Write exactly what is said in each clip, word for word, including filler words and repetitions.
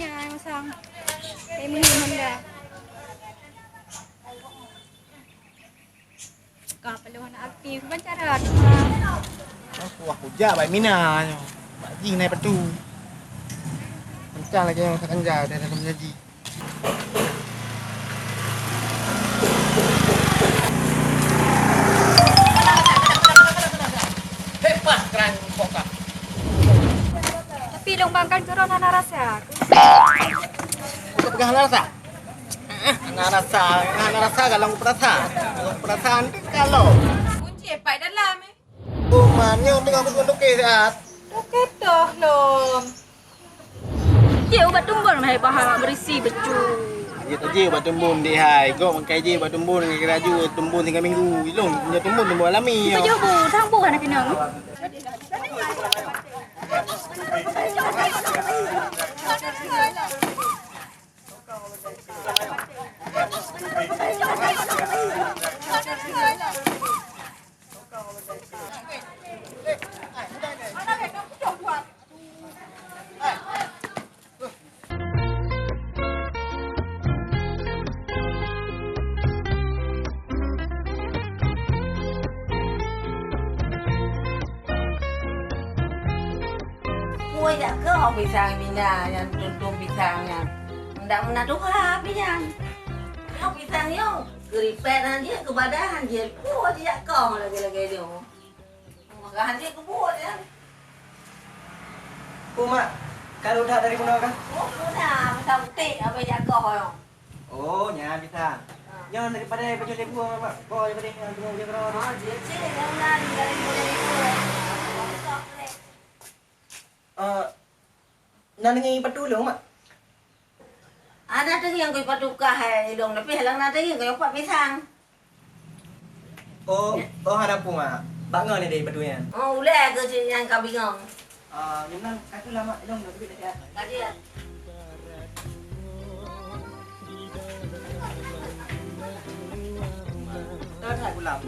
Nyan masang. Kayak meunan Honda. Ka perlu anak aktif, macam mana? Aku, aku jak bak Mina nyoe. Bak jih naik patu. Kencang lagi yang masak kanja dari dalam jaji. Hebat keran kokak. Tapi lôn bang kan keurau hana rasa. Kau pegang hana rasa? Ah, hana rasa, hana rasa kalau aku perasa. Kalau perasaan tu kalau. Kunci epak dalam eh. Umat nyoe tengah beutôi toke siat. Toke toh lom. Ye ubat tumbon hai pahala berisi becu. Ye tu je ubat tumbon deh hai. Gok makai je ubat tumbon ngai laju tumbon tiga minggu. Ilong punya tumbon tumbon alami. Kita jauh bu, tang bu kan kena. Kue jak keu pisang Mina nyang tuntung pisang nyan. Ndak meunan tuha pih nyan. Nyoe pisang nyoe, keuripet han jih, keubadan han jih, kue jak kong lagèe-lagèe nyoe. Maka han jih keubuet nyan. Ku mak, ka lheueh that dari bunoe kah? Oh, meunan, masa utek abang jak kong nyoe. Oh, nyan pisang. Ha. Nyoe daripada Bajong Lebu, mak. Kong daripada nyoe, Bajong Lebu. Oh, jeuet cit, nyoe meunan dari Bajong Lebu. Eh, na deungoe patu lôn, mak? Hana deungoe nyang keu patu kah hai ilong, tapi halang na deungoe keu pat pisang. Oh, oh hana peue, mak. Bak ngon deh patu nyan. Oh, ulèe keu cit nyan ka bingong. Ah, nyan ka keuh lah, mak. Ilong dah duit dah siap. Ka jeuet. Dah dah pulang.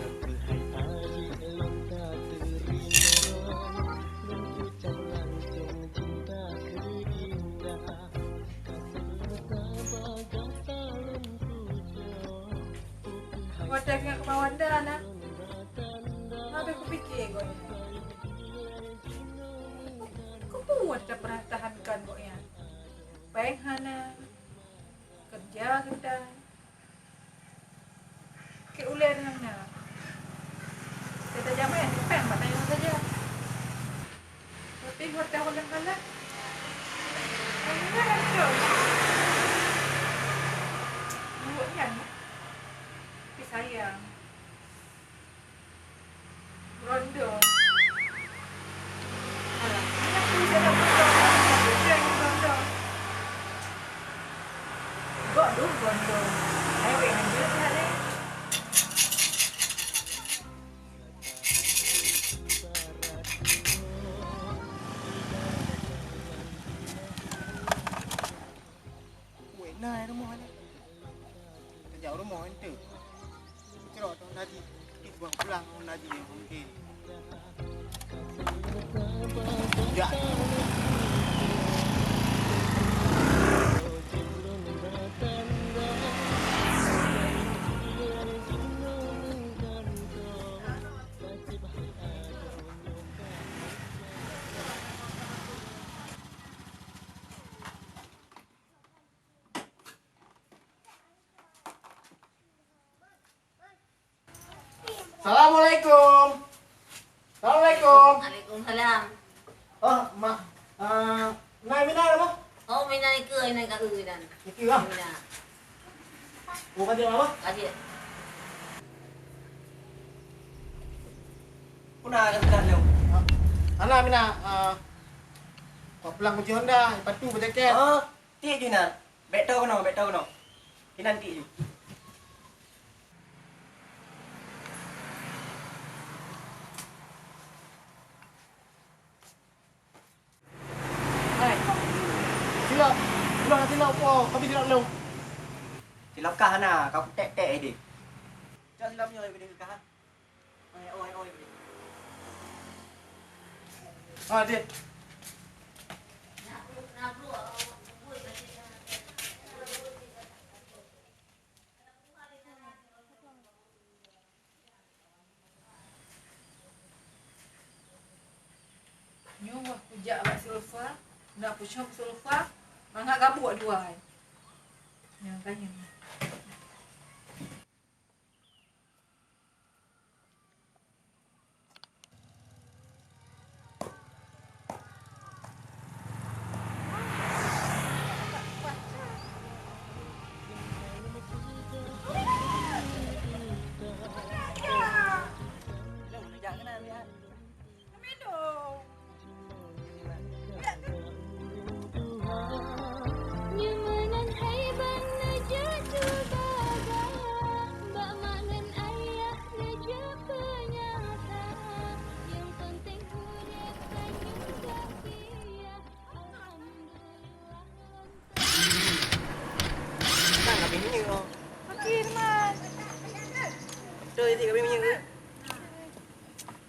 Watèe geuingat keu Mak Wanda na, habéh kupike gobnyan. Keupeue tapeuratahankan gobnyan? Péng hana, keureuja geutanyoe. Keu ulèe nyang na. Gata jamé péng bak tanyoe saja. Tapi hotel ulèe kalah. Enggak ada. Buat nyan. Tapi sayang. Rondo. Alah, kenapa bisa dapat rondo? Ada yang rondo. Gok dulu rondo. Hai, weh, lanjut lah, eh. Weh, na rumoh nyan. Tajak rumoh ente. Cerok tu Naji. Ih, buang pulang Naji yang mungkin. Ya. Assalamualaikum. Assalamualaikum. Waalaikumsalam. Oh, mak. Eh, nai Mina apa? Oh, Mina ikeu, nai ka eu dan. Ikeu ah. Mina. Oh, ka jeuet apa? Ka jeuet. Puna ka sudah lom. Hana Mina, eh, kau pulang kunci Honda, sepatu, jaket. Oh, tiek jih na. Bèk toe keunoe, bèk toe keunoe. Inan tiek jih. Hai. Silop. Ulang silop po, tapi silop lom. Silop kah hana, kau kutek-tek ideh. Cok silop nyoe ideh kah. Oi, oi, oi. Ah, deh. Dak pucok sulfa, mangat gabuk dua ai. Nyan ka nyan. Kan habéh minyeuk oh. Makin, Man. Beutôi sit habéh minyeuk.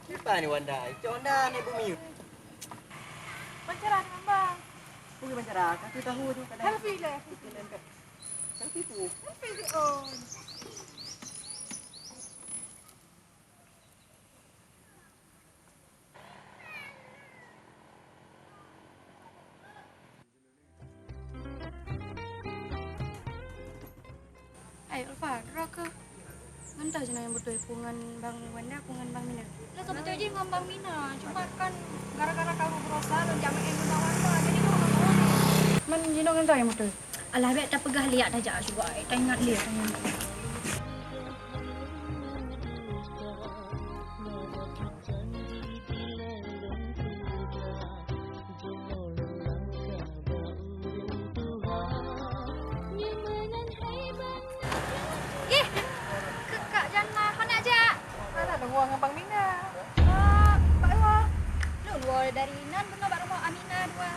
Siapa ni Wanda? Cok Wanda ni bumi. Pacaran dengan Bang. Pergi pacaran. Satu tahun tu kadang. Selfie deh. Selfie tu. Selfie si On. Hai Ulfa, droe keuh. Ngon toh jinoe nyang beutôi, peue ngon Bang Wanda, peue ngon Bang Mina? Nah, seubeutôi jih ngon Bang Mina, cuma kan gara-gara karu berosa lôn jak meu'en ngon Bang Wanda, jadi nyoe ngon Bang Wanda. Man jinoe ngon toh nyang beutôi? Alah, bèk tapeugah liak tajak syuruga, eh, taingat lé. Ih, keu Kak Jana, hana jak. Hana, lôn woe ngon Bang Mina. Oh, bak woe. Lôn woe dari nan keunoe bak rumoh Amina dua.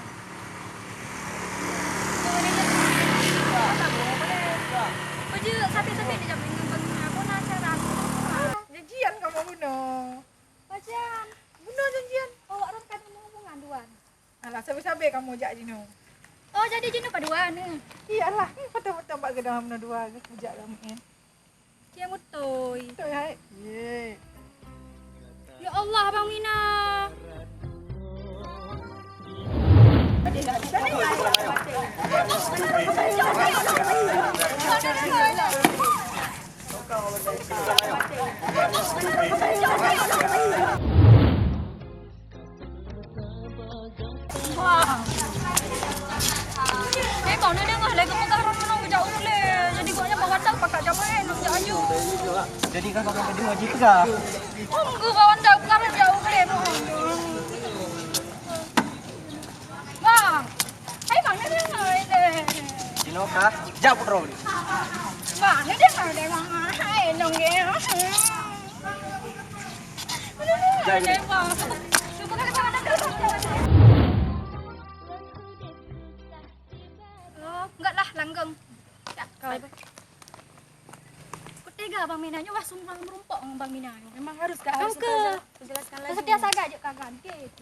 Peue jeuet sabe-sabe neujak ngon Bang Mina, bunoe acara. Janjian kamoe bunoe. Pajan? Bunoe janjian. Awak rot ka hubungan dua. Alah, sabe-sabe kamoe jak jinoe. Oh, jadi jinoe padua ni? Iyalah, beutôi-beutôi bak geudoh meunoe dua geuh kujak lam en. Cia mutoi. Beutôi hai. Ye. Ya Allah, Bang Mina. Wah. Eh, bang, ni dengar lagi peugah orang menang kejak uleh. Jadi goknya bawa tak pakai jamaah, nak kejak aju. Jadi kan orang kedua je peugah. Oh, enggak, kawan dah peugah kejak uleh. Bang. Hai, bang, ni dengar leh. Inoka, jawab bro. Bang, ni dengar leh, bang. Hai, nong ge. Enggak lah, langgeng. Ya, kau. Kutega Bang Mina nyoe wah sungguh merumpok ngon Bang Mina nyoe. Memang harus, Kak, harus. Sangka. Kita jelaskan lagi. Setia saga je, Kak, kan? Okey.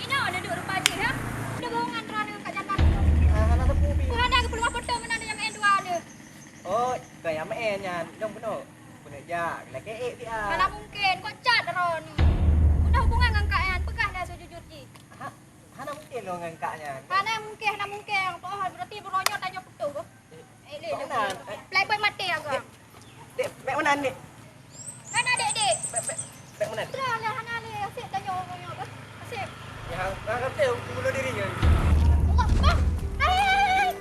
Ina ada duduk rupa jih, ha? Ada bohongan droe dengan Kak Jana. Ah, hana teupeu pi. Ku hana geupeuluh foto meunan nyang meu'en dua le. Oh, kau nyang meu'en nyan. Dong bunoe. Bunoe jak, lakée ék siat. Hana mungken, kok cat droe ni. Udah hubungan ngon Kak nyan, peugah dah seujujur jih. Ha, hana mungken lôn ngon Kak nyan. Hana mungken, hana mungken. Oh, berarti bunoe nyoe tanyoe putôh. Eh, lé, lé. Playboy maté agam. Dek, bèk meunan, Dek. Hana, Dek, Dek. Bèk, bèk, bèk meunan. Dah lah, hana lé. Asyik tanyoe, tanyoe, bah. Asyik. Ya, hang, hang kata bunuh diri kan? Allah, bah. Hai.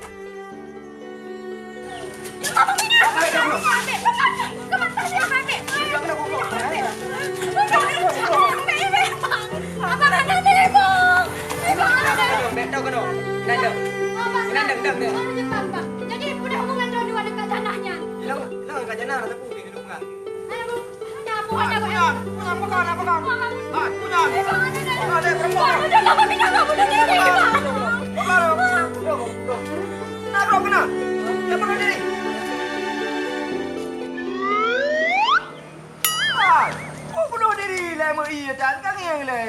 Abang ada ni, Bang. Bang ada ni. Bèk tau keunoe. Nandang. Nandang, dang, dang. Jadi, udah hubungan dua-dua dekat tanah nyan. Hilang, hilang kat tanah, tapi hidup kan. Ada apa? Ada apa? Ada apa? Pegang, pegang, pegang, pegang. Hai, pegang. Hai, pegang. Pegang, pegang, pegang. Pegang, pegang. Nak bunuh diri. Hai, kok bunuh diri lé, meu ie tan ka ngieng lé.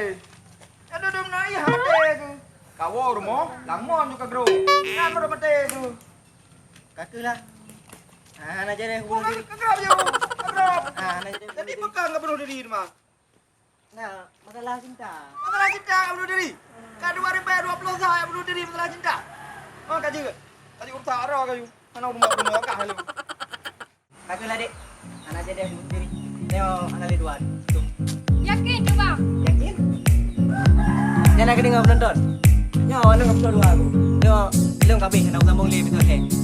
Ka dudum na ie hate tu. Kawoe rumoh, lamon ju ka groe. Kan baru mate tu. Ka keuh lah. Ah, hana jadi bunuh diri. Kegrap je, kegrap. Ah, hana jadi bunuh diri. Jadi pekan ke bunuh diri tu mah? Nah, masalah cinta. Masalah cinta bunuh diri. Ka dua ribu dua puluh satu bunuh diri masalah cinta. Oh, kaji ke? Kaji urusan arah kayu. Hana rumah bunuh kah lalu. Kagak lah, Dek. Hana jadi bunuh diri. Tengok hana le dua. Tuh. Yakin tu, Bang? Yakin? Jangan kena penonton. Nyawa nang episode dua aku. Tengok, belum habis, nak sambung lagi episode.